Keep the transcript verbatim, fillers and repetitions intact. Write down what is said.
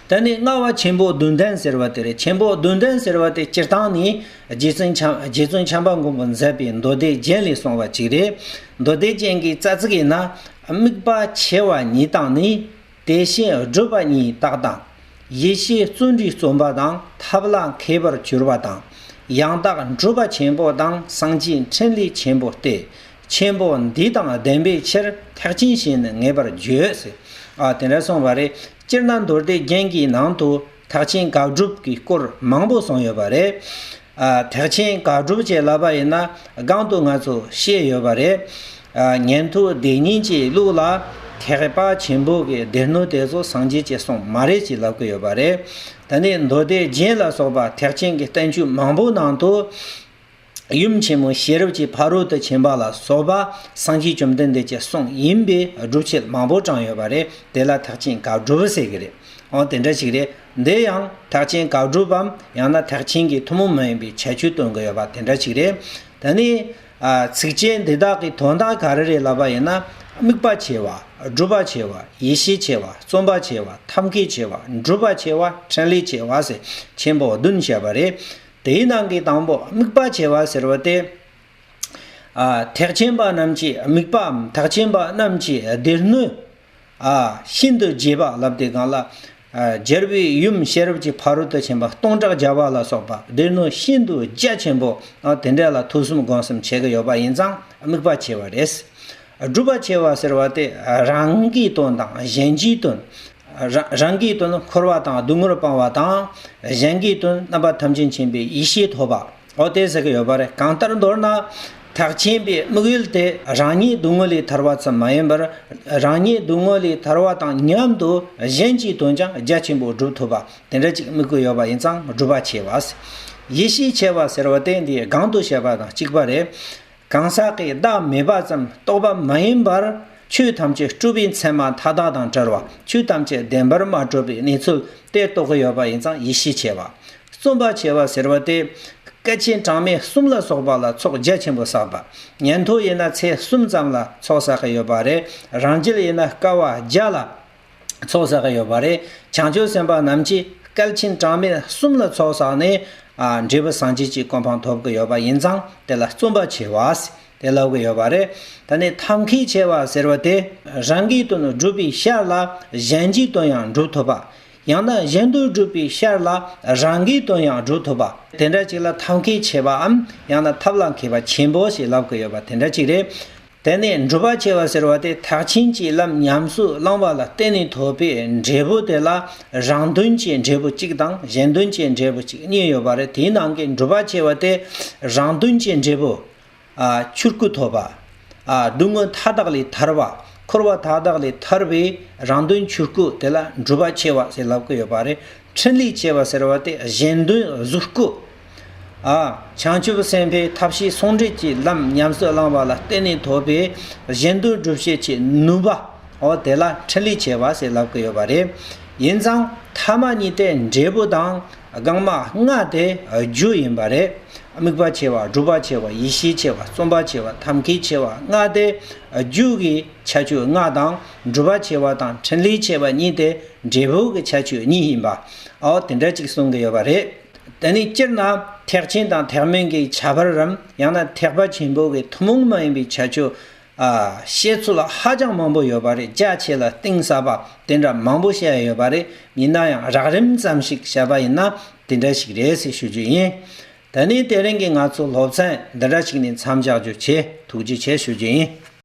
དེ་ནས་ལྔ་བ་ཆེན་པོ་བདུན་ལྡན་ཟེར་བ་དེ་རེད། ཆེན་པོ་བདུན་ལྡན་ཟེར་བ་དེ་སྤྱིར་བཏང་ནི་རྗེ་བཙུན་འཆམ་རྗེ་བཙུན་འཆམ་པ་མགོན་པོས་མཛད་པའི་མདོ་སྡེ་རྒྱན་ལས་གསུངས་པ་ཅིག་རེད། མདོ་སྡེ་རྒྱན་གྱི་རྩ་ཚིག་ཡིན་ན། དམིགས་པ་ཆེ་བ་ཉིད་དང་ནི། དེ་བཞིན་སྒྲུབ་པ་གཉིས་རྟག་དང་། ཡེ་ཤེས་བརྩོན་འགྲུས་རྩོམ་པ་དང་། ཐབས་ལ་མཁས་པར་གྱུར་པ་དང་། ཡང་དག་སྒྲུབ་པ་ཆེན་པོ་དང་། སངས་རྒྱས་འཕྲིན་ལས་ཆེན་པོ་སྟེ། ཆེན་པོ་འདི་དང་ལྡན་པའི་ཕྱིར། ཐེག་ཆེན་ཞེས་ནི་ངེས་པར་བརྗོད་ཟེར། ཨ་དེ་འདྲ་གསུངས་པ་རེད། སྤྱིར་ན་མདོ་སྡེ་རྒྱན་གྱི་ནང་དུ་ཐེག་ཆེན་དགག་སྒྲུབ་ཀྱི་སྐོར་མང་པོ་གསུངས་ཡོད་པ་རེད། ཨ་ཐེག་ཆེན་དགག་སྒྲུབ་ཅེས་ལབ་པ་ཡིན་ན་སྒང་དུ་ང་ཚོ་བཤད་ཡོད་པ་རེད། ཨ་ཉན་ཐོས་སྡེ་གཉིས་ཀྱི་ལུགས་ལ་ཐེག་པ་ཆེན་པོ་གི་སྡེ་སྣོད་དེ་ཚོ་སངས་རྒྱས་ཀྱིས་གསུངས་མ་རེད་ཅེས་ལབ་ཀྱི་ཡོད་པ་རེད། ད་ནི་མདོ་སྡེ་རྒྱན་ལ་སོགས་པ་ཐེག་ཆེན་གྱི་བསྟན་བཅོས་མང་པོ་ནང་དུ། ཡུམ་ཆེན་མོ་ཤེས་རབ་ཀྱི་ཕ་རོལ་ཏུ་ཕྱིན་པ་ལ་སོགས་པ་སངས་རྒྱས་བཅོམ་ལྡན་འདས་ཀྱི་གསུང་ཡིན་པའི་སྒྲུབ་བྱེད་མང་པོ་དྲངས་ཡོད་པ་རེད། དེ་ལ་ཐེག་ཆེན་དགག་སྒྲུབ་ཟེར་གྱི་རེད། འོ་དེ་འདྲ་ཞིག་རེད། འདི་ཡང་ཐེག་ཆེན་དགག་སྒྲུབ་བམ་ཡང་ན་ཐེག་ཆེན་གྱི་ཐུན་མོང་མ་ཡིན་པའི་ཁྱད་ཆོས་སྟོན་གྱི་ཡོད་པ་དེ་འདྲ་ཞིག་རེད། ད་ནི་ཨ་ཚིགས་བཅད་འདི་དག་གི་དོན་དག་ག་རེ་རེད་ལབ་པ་ཡིན་ན། དམིགས་པ་ཆེ་བ། སྒྲུབ་པ་ཆེ་བ། ཡེ་ཤེས་ཆེ་བ། རྩོམ་པ་ཆེ་བ། ཐབས་མཁས་ཆེ་བ། སྒྲུབ་པ་ཆེ་བ། འཕྲིན་ལས་ཆེ་བ་ཟེར་ཆེན་པོ་བདུན་བཤད་པ་རེད། དེའི་ནང་གི་དང་པོ་དམིགས་པ་ཆེ་བ་ཟེར་བ་དེ། ཨ་ཐེག་ཆེན་པ་རྣམས་ཀྱི་དམིགས་པའམ་ཐེག་ཆེན་པ་རྣམས་ཀྱི་སྡེ་སྣོད། ཨ་ཤིན་ཏུ་རྒྱས་པ་ལབ་དེ་གང་ལ། ཨ་རྒྱལ་བའི་ཡུམ་ཤེས་རབ་ཀྱི་ཕ་རོལ་ཏུ་ཕྱིན་པ་སྟོང་ཕྲག་བརྒྱ་པ་ལ་སོགས་པ་སྡེ་སྣོད་ཤིན་ཏུ་རྒྱ་ཆེན་པོ། ཨ་དེ་འདྲ་ལ་ཐོས་བསམ་སྒོམ་གསུམ་བྱེད་ཀྱི་ཡོད་པ་ཡིན་ཙང་དམིགས་པ་ཆེ་བ་རེད། སྒྲུབ་པ་ཆེ་བ་ཟེར་བ་དེ་རང་གི་དོན་དང་གཞན་གྱི་དོན། རང་རང་གི་དོན་འཁོར་བ་དང་སྡུག་བསྔལ་སྤང་བ་དང་། གཞན་གྱི་དོན་རྣམ་པ་ཐམས་ཅད་མཁྱེན་པའི་ཡེ་ཤེས་ཐོབ་པ། འོ་དེ་ཟེར་གྱི་ཡོད་པ་རེད། གང་ལྟར་མདོར་ན། ཐེག་ཆེན་པའི་དམིགས་ཡུལ་དེ་རང་ཉིད་སྡུག་བསྔལ་ལས་ཐར་བ་ཙམ་མ་ཡིན་པར། རང་ཉིད་སྡུག་བསྔལ་ལས་ཐར་བ་དང་མཉམ་དུ་གཞན་གྱི་དོན་ཀྱང་རྒྱ་ཆེན་པོ་སྒྲུབ་ཐུབ་པ་དེ་འདྲ་ཅིག་དམིགས་ཀྱི་ཡོད་པ་ཡིན་ཙང་སྒྲུབ་པ་ཆེ་བ། ཡེ་ཤེས་ཆེ་བ་ཟེར་བ་དེ་འདི་སྒང་དུ་བཤད་པ་དང་གཅིག་པ་རེད། གང་ཟག་གི་བདག་མེད་པ་ཙམ་རྟོགས་པ་མ་ཡིན་པར། ཆོས་ཐམས་ཅད་སྤྲོས་པའི་མཚན་མ་མཐའ་དག་དང་བྲལ་བ། ཆོས་ཐམས་ཅད་བདེན་པར་མ་གྲུབ་པའི་གནས་ཚུལ་དེ་རྟོགས་ཀྱི་ཡོད་པ་ཡིན་ཙང་ཡེ་ཤེས་ཆེ་བ། རྩོམ་པ་ཆེ་བ་ཟེར་བ་དེ། སྐད་ཅིག་གྲངས་མེད་གསུམ་ལ་སོགས་པ་ལ་ཚོགས་རྒྱ་ཆེན་པོ་བསགས་པ། ཉན་ཐོས་ཡིན་ན་ཚེ་གསུམ་ཙམ་ལ་ཚོགས་བསགས་ཀྱི་ཡོད་པ་རེད། རང་རྒྱལ་ཡིན་ན་དཀའ་བ་བརྒྱ་ལ། ཚོགས་བསགས་ཀྱི་ཡོད་པ་རེད། བྱང་ཆུབ་སེམས་དཔའ་རྣམས་ཀྱིས་སྐལ་ཆེན་གྲངས་མེད་གསུམ་ལ་ཚོགས་བསགས་ནས། ཨ་འབྲས་བུ་སངས་རྒྱས་ཀྱི་གོ་འཕང་ཐོབ་ཀྱི་ཡོད་པ་ཡིན་ཙང་དེ་ལ་རྩོམ་པ་ཆེ་བ་ཟེར་དེ་ལབ་ཀྱི་ཡོད་པ་རེད། ད་ནི་ཐབས་མཁས་ཆེ་བ་ཟེར་བ་དེ་རང་གི་དོན་སྒྲུབ་པའི་ཤར་ལ་གཞན་གྱི་དོན་ཡང་སྒྲུབ་ཐུབ་པ། ཡང་ན་གཞན་དོན་སྒྲུབ་པའི་ཤར་ལ་རང་གི་དོན་ཡང་སྒྲུབ་ཐུབ་པ། དེ་འདྲ་ཅིག་ལ་ཐབས་མཁས་ཆེ་བའམ་ཡང་ན་ཐབས་ལ་མཁས་པ་ཆེན་པོ་ཞེས་ལབ་ཀྱི་ཡོད་པ་དེ་འདྲ་ཅིག་རེད། དེ་ནས་སྒྲུབ་པ་ཆེ་བ་ཟེར་བ་དེ་ཐེག་ཆེན་གྱི་ལམ་ཉམས་སུ་བླང་བ་ལ་བརྟེན་ནས་ཐོབ་པའི་འབྲས་བུ་དེ་ལ་རང་དོན་གྱི་འབྲས་བུ་གཅིག་དང་གཞན་དོན་གྱི་འབྲས་བུ་གཅིག་གཉིས་ཡོད་པ་རེད། དེའི་ནང་གི་སྒྲུབ་པ་ཆེ་བ་དེ་རང་དོན་གྱི་འབྲས་བུ། ཨ་ཆོས་སྐུ་ཐོབ་པ། ཨ་སྡུག་བསྔལ་མཐའ་དག་ལས་ཐར་བ། འཁོར་བ་མཐའ་དག་ལས་ཐར་བའི་རང་དོན་ཆོས་སྐུ་དེ་ལ་སྒྲུབ་པ་ཆེ་བ་ཟེར་ལབ་ཀྱི་ཡོད་པ་རེད། འཕྲིན་ལས་ཆེ་བ་ཟེར་བ་དེ་གཞན་དོན་གཟུགས་སྐུ། ཨ་བྱང་ཆུབ་སེམས་དཔའི་ཐབས་ཤེས་ཟུང་འབྲེལ་གྱི་ལམ་ཉམས་སུ་བླང་བ་ལ་བརྟེན་ནས་ཐོབ་པའི་གཞན་དོན་སྒྲུབ་བྱེད་ཀྱི་ནུས་པ། འོ་དེ་ལ་འཕྲིན་ལས་ཆེ་བ་ཟེར་ལབ་ཀྱི་ཡོད་པ་རེད། ཡིན་ཙང་ཐ་མ་གཉིས་དེ་འབྲས་བུ་དང་། རྐང་མ་ལྔ་དེ་རྒྱུ་ཡིན་པ་རེད། དམིགས་པ་ཆེ་བ། སྒྲུབ་པ་ཆེ་བ། ཡེ་ཤེས་ཆེ་བ། རྩོམ་པ་ཆེ་བ། ཐབས་མཁས་ཆེ་བ་ལྔ་དེ་རྒྱུ་གི་ཁྱད་ཆོས་ལྔ་དང་། སྒྲུབ་པ་ཆེ་བ་དང་འཕྲིན་ལས་ཆེ་བ་གཉིས་དེ་འབྲས་བུ་གི་ཁྱད་ཆོས་གཉིས་ཡིན་པ། འོ་དེ་འདྲ་ཅིག་གསུང་གི་ཡོད་པ་རེད། དེ་ནས་སྤྱིར་ན་ཐེག་ཆེན་དང་ཐེག་དམན་གྱི་ཁྱད་པར་རམ་ཡང་ན་ཐེག་པ་ཆེན་པོ་གི་ཐུན་མོང་མ་ཡིན་པའི་ཁྱད་ཆོས། ཨ་བཤད་ཚུལ་ཧ་ཅང་མང་པོ་ཡོད་པ་རེད། རྒྱ་ཆེ་ལ་གཏིང་ཟབ་པ་དེ་འདྲ་མང་པོ་བཤད་ཡ་ཡོད་པ་རེད། ཡིན་ན་ཡང་རགས་རིམ་ཙམ་ཞིག་བཤད་པ་ཡིན་ན་དེ་འདྲ་ཞིག་རེད་ཟེར་ཞུ་རྒྱུ་ཡིན། ད་ནི་དེ་རིང་གི་ང་ཚོའི་སློབ་ཚན་འདི་འདྲ་ཞིག་ནས་མཚམས་འཇོག་རྒྱུ་བྱེད། ཐུགས་རྗེ་ཆེ་ཞུ་རྒྱུ་ཡིན།